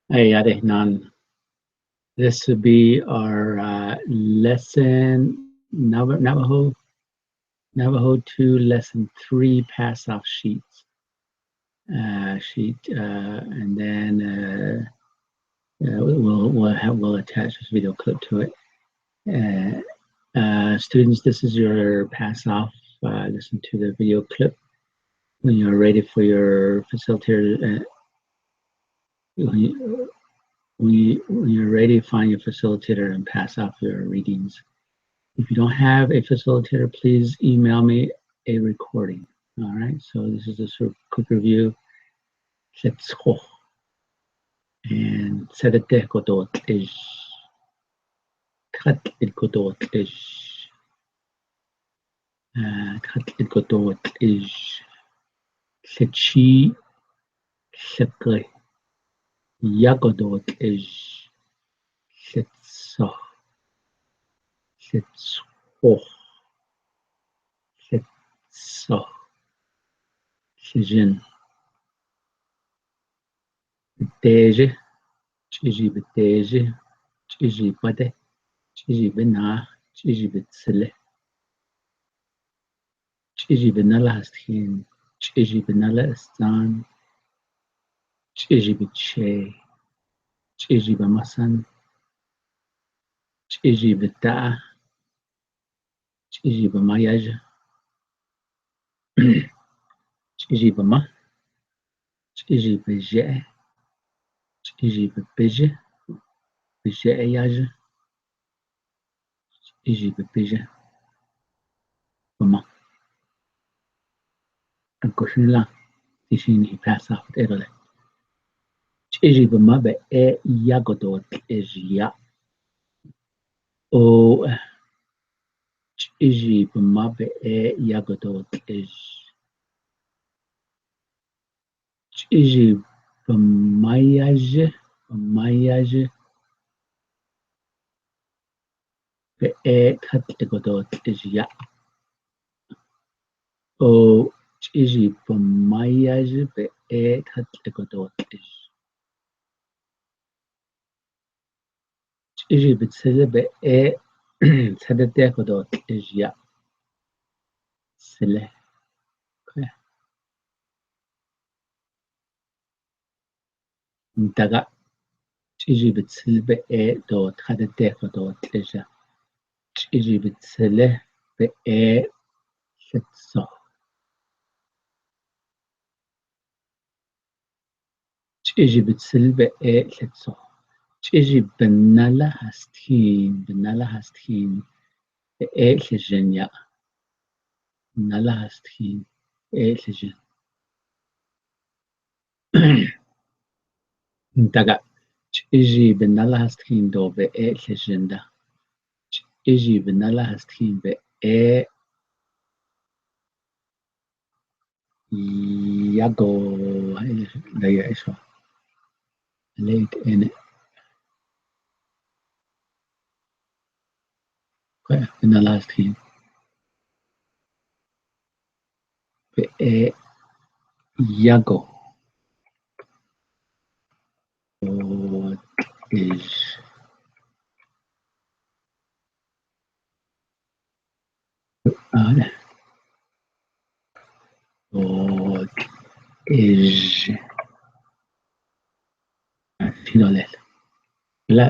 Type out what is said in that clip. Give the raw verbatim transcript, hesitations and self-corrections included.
Hey, ade nan. This will be our, uh, lesson, Nava-, Navajo, Navajo two, lesson three, pass off sheets. Uh, sheet, uh, and then, uh, uh, we'll, we'll have, we'll attach this video clip to it. Uh, uh, students, this is your pass off. Uh, listen to the video clip when you're ready for your facilitator, uh, when you, when you, when you're ready, find your facilitator and pass off your readings. If you don't have a facilitator, please email me a recording. All right, so this is a sort of quick review. Let's go. And set it there, go to it is. Cut it, go to it is. Aa, khat leit ko dot lej, leit shi, leit kei, ya ko dot lej, leit so, leit so, leit so, leit jin. Btej, chiji btej, chiji pade, chiji bna, chiji btsele, chiji bnala hasthin, chiji bnala hsan, chiji bchei, chiji bmasan, chiji bta, chiji bmayaje, chiji bma, chiji bje, chiji bpje, bje yaje, chiji bpje, bma. Ang ko shin la, ti shin ni pasa hot ero le. Chiji bma be e ya ko dot lej ya. O, chiji bma be e ya ko dot lej. Chiji bmayaje, bmayaje. Be e khat leit ko dot lej ya. O, chiji bmayaje be e khat leit ko dot lej. Chiji btsele be e, tsele te ko dot lej ya. Tsele. Okay. Ntaga, chiji btsele be e dot, tsele te ko dot lej ya. Chiji btsele be e, leit so. Chiji btsele be e leit so. Chiji bnala hasthin, bnala hasthin be e leit jin ya. Bnala hasthin e leit jin. Ntaga, chiji bnala hasthin do be e leit jin da. Chiji bnala hasthin be e Yago, eh, da ya iso. Late ene. Okay, in the last hint. Be e yago. Dot lej. Ah, dot lej. Ah, sino lel. La,